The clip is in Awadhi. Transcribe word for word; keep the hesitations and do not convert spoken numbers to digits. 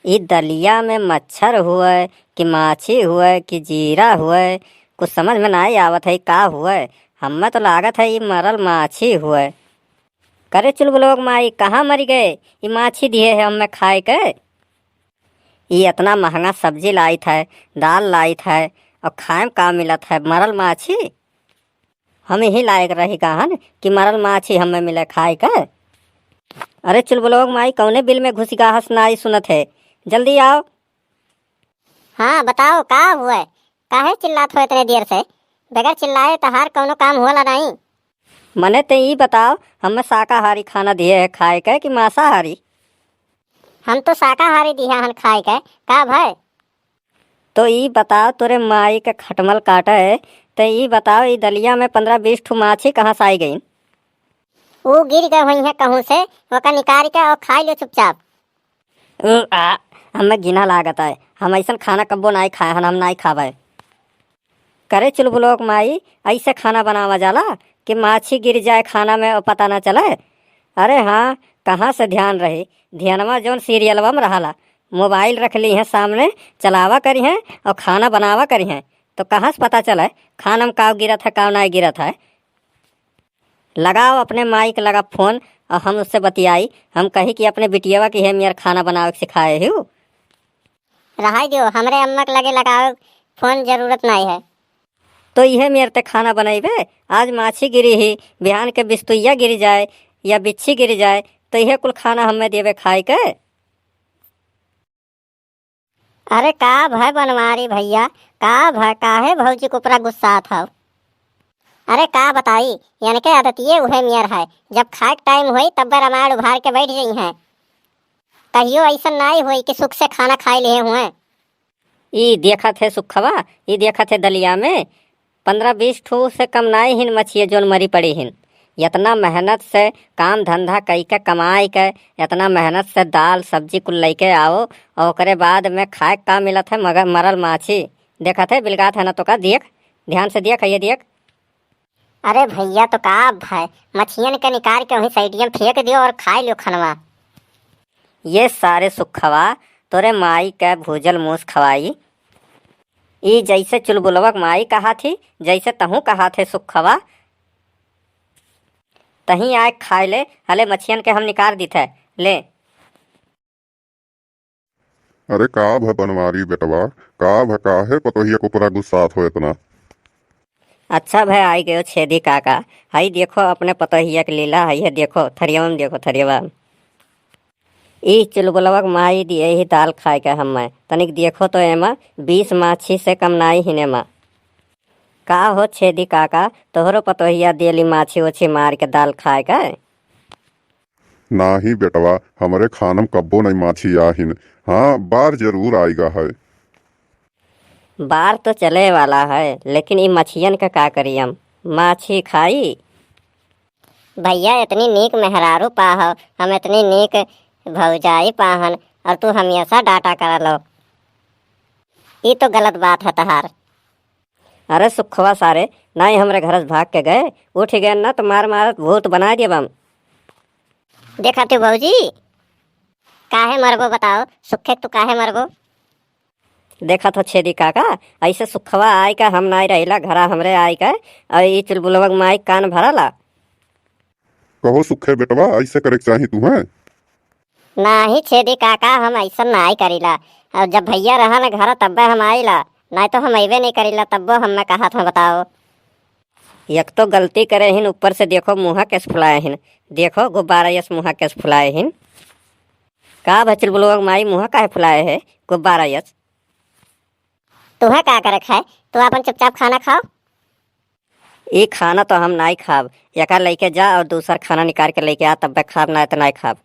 ई दलिया में मच्छर हुए कि माछी हुए कि जीरा हुए, कुछ समझ में नाई आवत है, ई का हुए? हम्मे तो लागत है, ई मरल माछी हुए। करे चुलबुलवा के माई, कहाँ मरि गए? ई माछी दिहे है हम्मे खाए के। ई एतना महँगा सब्जी लाइत है, दाल लाइत है, अउर खाए में का मिलत है? मरल माछी। हम यही लायक रहि गा हन कि मरल माछी हम्मे मिले खाए के। अरे चुलबुलवा के माई, कउने बिल में घुसि गा हस, नाई सुनत है, जल्दी आव। हाँ, बताओ, का हुए? काहे चिल्लात हो एतने देर से? बगैर चिल्लाए तहार कउनो काम होला नाई। मने ते ई बताओ, हम्मे शाकाहारी खाना दिहे है खाए के कि मांसाहारी? हम तो शाकाहारी दिहा हन खाए के, का भय? तो ई बताओ, तोरे माई के खटमल काटे, ते ई बताओ, ई दलिया में पन्द्रह बीस ठू माछी कहाँ से आइ गइन? ऊ गिर गए होइहैं कहूँ से, ओका निकारि के अउर खाइ लियो चुपचाप। उ, आ, हम्मे घिना लागत है, हम अइसन खाना कब्बो नाई खाए हन, हम नाई खाबे। करे चुलबुलवा के माई, अइसे खाना बनावा जाला कि माछी गिर जाए खाना में अउर पता ना चले? अरे हाँ, कहाँ से ध्यान रही, ध्यानवा जौन सीरियलवा में रहला, मोबाइल रख लिहे सामने, चलावा करिहे अउर खाना बनावा करिहे, तो कहाँ से पता चले खाना में काव गिरत है, काव नाई गिरत है। लगाओ अपने माई के लगा फोन अउर हम उससे बतियाई। हम कही कि अपने बिटियवा के इहे मेर खाना बनावे के सिखाए हिउ। रहाई दियो, हमरे अम्मा के लगे लगावे फोन, जरूरत नाई है। तो इहे मेर ते खाना बनइबे? आज माछी गिरी ही, बिहान के बिस्तुइया गिरि जाए या बिच्छी गिरि जाए, तो इहे कुल खाना हम्मे देबे खाए के। अरे का भय बनवारी भइया, का भय, काहे भौजी के ऊपरा गुस्सात हौ? अरे का बताई, यनके आदतिये उहे मेर है, जब खाए के टाइम होई तब्बे रामायण उभार के बैठ जइहैं। कहियो अइसन नाई होई कि सुख से खाना खाए लिहे हुए। ई देखत है सुखवा, ई देखत है दलिया में, पन्द्रह बीस ठू से कम नाई हिन मछिये जौन मरी पड़ी हिन। यतना मेहनत से काम धंधा कइके कमाइके, यतना मेहनत से दाल सब्जी कुल लइके आओ, अउर ओकरे बाद में खाए का मिलत है मगर मरल माछी। देखत है बिलगात है ना तो का, देख, ध्यान से देख, ये देख। अरे भइया, तो का भय, मछियन के निकारि के वहीं साइडिया में फेंक दियो अउर खाइ लियो खनवा। ये सारे सुखवा तोरे माई के भूजल मूस खवाई। ई जइसे चुलबुलवा के माई कहाथी, जइसे तहूँ कहाथे सुखवा, तहीं आए खाए ले, हले मछियन के हम निकार दीत है, ले। अरे का भ बनवारी बेटवा, का भ, काहे पतोहिया के ऊपरा गुस्सात हो एतना? अच्छा भय आइ गयो छेदी काका, हई देखो अपने पतोहिया के लीला, हई है देखो थरियवा में, देखो थरियवा में। ई चुलबुलवा के माई दिए ही दाल खाए के हम्मे, तनिक देखो तो एमा बीस माछी से कम नाई हिन एमा। का हो छेदी काका, तोहरो पतोहिया देली माछी ओछी मार के दाल खाए के? नाही बेटवा, हमरे खानम कब्बो नहीं माछी आहिन। हाँ, बार जरूर आइगा है। बार तो चले वाला है, लेकिन ई मछियन का का करियम? माछी खाई? भइया, इतनी नीक मेहरारू पाहो, हम इतनी नीक भौजाई पाहन, और तू हमेशा डांटा करलो। ई तो गलत बात है तहार। अरे सुखवा सारे, नाई हमरे घर से भाग के गए, उठ गए ना तो मार मारत भूत बनाइ देब हम। देखा तू भौजी, काहे मरबो बताओ, सुखे तू काहे मरबो? देखत हो छेदी काका, अइसे सुखवा आइ का हम नाई रहिला घरा हमरे आइ का, और ई चुलबुलवा के माई कान भराला। कहो सुखे बेटवा, अइसे करे के चाही तुहें? नाही छेदी काका, हम अइसन नाई करीला। और जब भइया रहा न घर तब्बे हम आइला, नाई तो हम अइबे नहीं करीला, तब्बो हम्मे कहत हो बताओ। एक तो गलती करे हिन, ऊपर से देखो मुँहा कैसे फुलाए हिन, देखो गुब्बारा यस मुँहा कैसे फुलाए हिन। का भय चुलबुलवा के माई, मुँहा काहे फुलाए है गुब्बारा यस? तुहें का करक है, तू अपन चुपचाप खाना खाओ। ई खाना तो हम नाई खाब, एका लइके जा और दूसर खाना निकाल के लइके आ, तब्बे खाब, नाई तो नाई खाब।